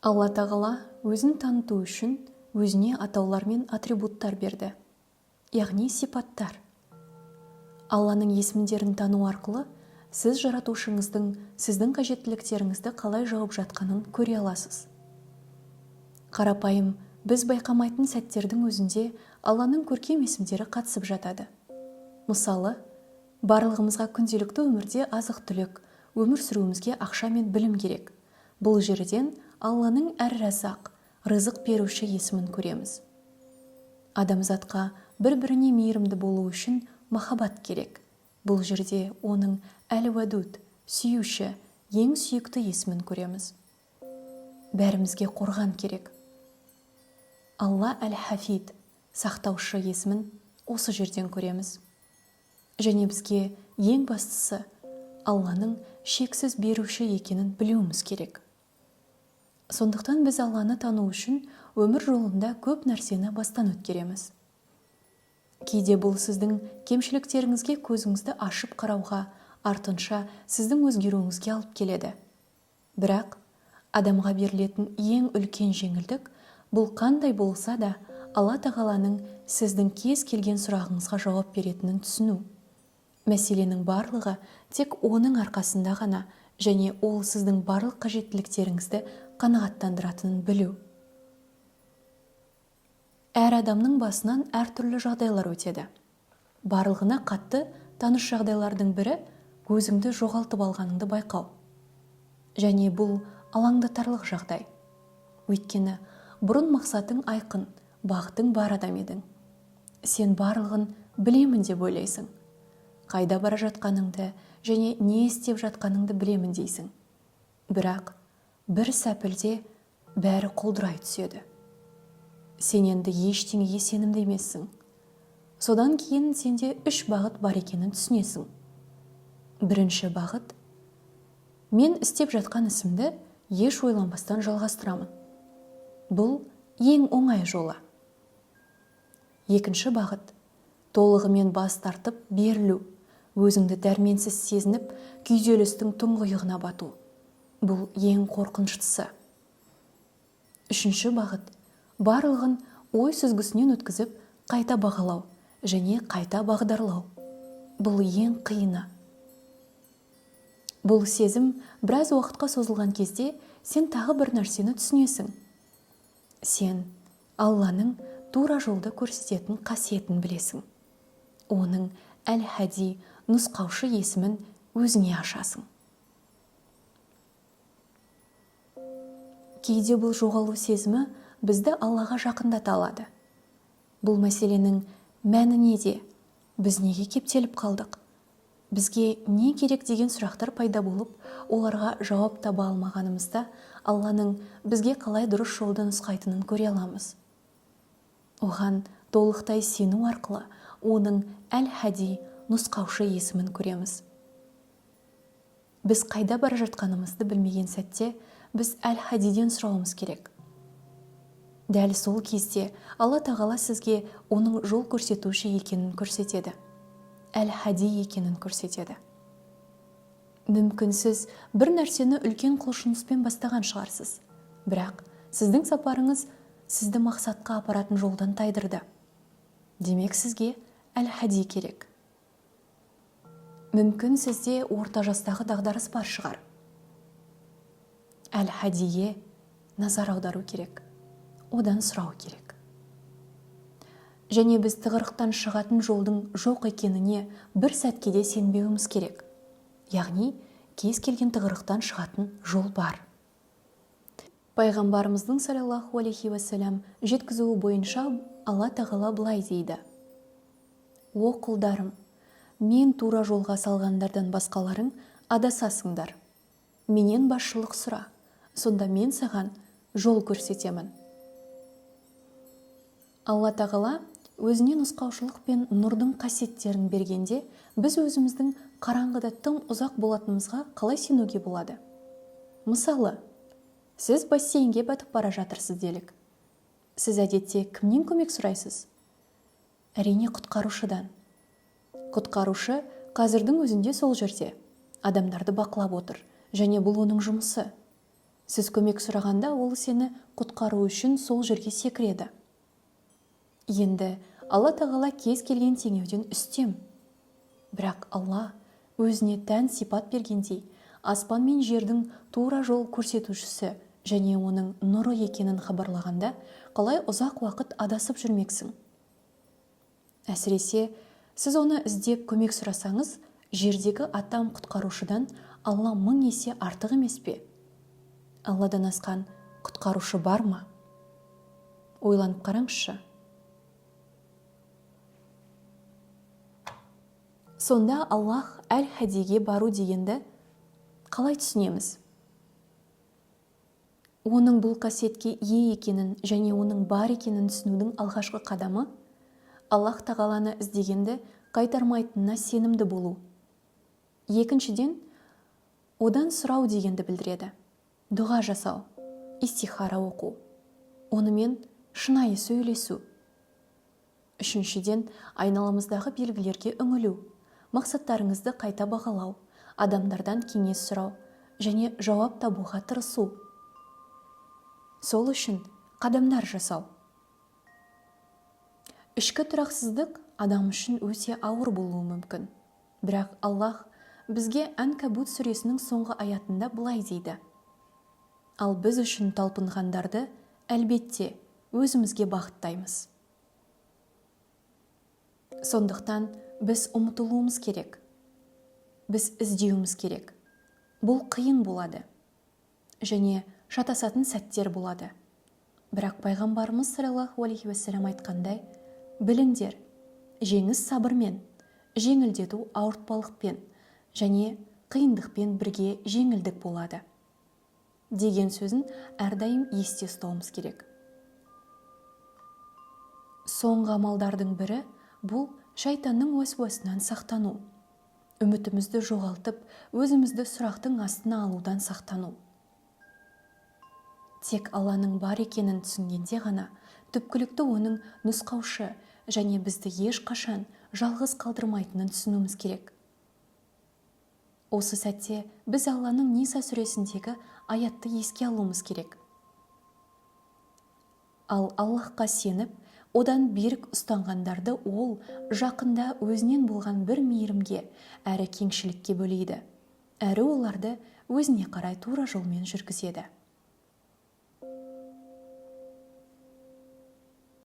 Алла Тағала өзін таныту үшін өзіне атаулар мен атрибуттар берді, яғни сипаттар. Алланың есімдерін тану арқылы сіз жаратушыңыздың сіздің қажеттіліктеріңізді қалай жауып жатқанын көре аласыз. Қарапайым, біз байқамайтын сәттердің өзінде Алланың көркем есімдері қатысып жатады. Мысалы, барлығымызға күнделікті өмірде азық-түлік, өмір сүруімізге ақша мен білім керек. Бұл жерден Алланың Әр-Раззақ, рызық беруші есімін көреміз. Адамзатқа бір-біріне мейірімді болу үшін махаббат керек. Бұл жерде оның Әл-Уәдуд, сүюші, ең сүйікті есімін көреміз. Бәрімізге қорған керек. Алла Әл-Хафид, сақтаушы есімін осы жерден көреміз. Және бізге ең бастысы Алланың шексіз беруші екенін білуіміз керек. Сондықтан біз Алланы тану үшін өмір жолында көп нәрсені бастан өткереміз. Кейде бұл сіздің кемшіліктеріңізге көзіңізді ашып қарауға, артынша сіздің өзгеруіңізге алып келеді. Бірақ адамға берілетін ең үлкен жеңілдік бұл қандай болса да Алла Тағаланың сіздің кез келген сұрағыңызға жауап беретінін түсіну. Мәселенің барлығы тек оның арқасында ғана және ол сіздің барлық қажеттіліктеріңізді қанағаттандыратынын білу. Әр адамның басынан әртүрлі жағдайлар өтеді. Барлығына қатты таныс жағдайлардың бірі өзіңді жоғалтып алғаныңды байқау. Және бұл алаңдатарлық жағдай. Өйткені бұрын мақсатың айқын, бағытың бар адам едің. Сен барлығын білемін деп ойлайсың. Қайда бара жатқаныңды және не істеп жатқаныңды білемін дейсің. Бірақ бір сәпілде бәрі құлдырай түседі. Сен енді ештеңеге сенімді емессің. Содан кейін сенде үш бағыт бар екенін түсінесің. Бірінші бағыт: мен істеп жатқан ісімді еш ойланбастан жалғастырамын. Бұл ең оңай жолы. Екінші бағыт: толығымен бас тартып берілу, өзіңді дәрменсіз сезініп, күйзелістің тұңғиығына бату. Бұл ең қорқыныштысы. Үшінші бағыт: барлығын ой сүзгісінен өткізіп, қайта бағалау және қайта бағдарлау. Бұл ең қиыны. Бұл сезім біраз уақытқа созылған кезде сен тағы бір нәрсені түсінесің. Сен Алланың тура жолды көрсететін қасиетін білесің. Оның Әл-Хади, нұсқаушы есімін өзіңе ашасың. Кейде бұл жоғалу сезімі бізді Аллаға жақындата алады. Бұл мәселенің мәні неде? Біз неге кептеліп қалдық? Бізге не керек деген сұрақтар пайда болып, оларға жауап таба алмағанымызда Алланың бізге қалай дұрыс жолды нұсқайтынын көре аламыз. Оған толықтай сену арқылы оның Әл-Хади, нұсқаушы есімін көреміз. Біз қайда бара жатқанымызды білмеген сәтте біз Әл-Хадиден сұрауымыз керек. Дәл сол кезде Алла Тағала сізге оның жол көрсетуші екенін көрсетеді. Әл-Хади екенін көрсетеді. Мүмкін сіз бір нәрсені үлкен құлшыныспен бастаған шығарсыз. Бірақ сіздің сапарыңыз сізді мақсатқа апаратын жолдан тайдырды. Демек, сізге Әл-Хади керек. Мүмкін сізде орта жастағы дағдарыс бар шығар. Әл-Хадиге назар аудару керек. Одан сұрау керек. Және біз тығырықтан шығатын жолдың жоқ екеніне бір сәтке де сенбеуіміз керек. Яғни, кез келген тығырықтан шығатын жол бар. Пайғамбарымыздың саллаллаху алейхи уассалам жеткізуі бойынша Алла Тағала былай дейді: О құлдарым, мен тура жолға салғандардан басқаларың адасасыңдар. Менен басшылық сұра, сонда мен саған жол көрсетемін. Алла Тағала өзіне нұсқаушылық пен нұрдың қасиеттерін бергенде, біз өзіміздің қараңғыда тым ұзақ болатынымызға қалай сенуге болады? Мысалы, сіз бассейнге батып бара жатырсыз делік. Сіз әдетте кімнен көмек сұрайсыз? Әрине, құтқарушыдан. Құтқарушы қазірдің өзінде сол жерде, адамдарды бақылап отыр, және бұл оның жұмысы. Сіз көмек сұрағанда, ол сені құтқару үшін сол жерге секіреді. Енді Алла Тағала кез келген теңеуден үстем. Бірақ Алла өзіне тән сипат бергендей, аспан мен жердің тура жол көрсетушісі және оның нұры екенін хабарлағанда, қалай ұзақ уақыт адасып жүрмексің? Әсіресе, сіз оны іздеп көмек сұрасаңыз, жердегі атам құтқарушыдан Алла мың есе артық емес пе? Алладан асқан құтқарушы бар ма? Ойланып қараңызшы. Сонда Аллах әл-Хадиге бару дегенді қалай түсінеміз? Оның бұл қасиетке ие екенін және оның бар екенін түсінудің алғашқы қадамы Аллах Тағаланы іздегенді қайтармайтынына сенімді болу. Екіншіден, одан сұрау дегенді білдіреді. Дұға жасау, истихара оқу, онымен шынайы сөйлесу. Үшіншіден, айналамыздағы белгілерге үңілу, мақсаттарыңызды қайта бағалау, адамдардан кеңес сұрау және жауап табуға тырысу. Сол үшін қадамдар жасау. Ішкі тұрақсыздық адам үшін өте ауыр болуы мүмкін. Бірақ Аллах бізге Әнкабут сүресінің соңғы аятында былай дейді: Ал біз үшін талпынғандарды, әлбетте, өзімізге бағыттаймыз. Сондықтан біз ұмтылуымыз керек. Біз іздеуіміз керек. Бұл қиын болады. Және шатасатын сәттер болады. Бірақ пайғамбарымыз саллаллаху алейхи уассалам айтқандай, біліңдер, жеңіс сабырмен, жеңілдету ауыртпалықпен және қиындықпен бірге жеңілдік болады деген сөзін әрдайым есте ұстауымыз керек. Соңғы амалдардың бірі бұл шайтанның уәсуасынан сақтану. Үмітімізді жоғалтып, өзімізді сұрақтың астына алудан сақтану. Тек Алланың бар екенін түсінгенде ғана түпкілікті оның нұсқаушы және бізді ешқашан жалғыз қалдырмайтынын түсінуіміз керек. Осы сәтте біз Алланың Ниса сүресіндегі аятты еске алуымыз керек. Ал Аллахқа сеніп, одан берік ұстанғандарды ол жақында өзінен болған бір мейірімге әрі кеңшілікке бөлейді, әрі оларды өзіне қарай тура жолмен жүргізеді.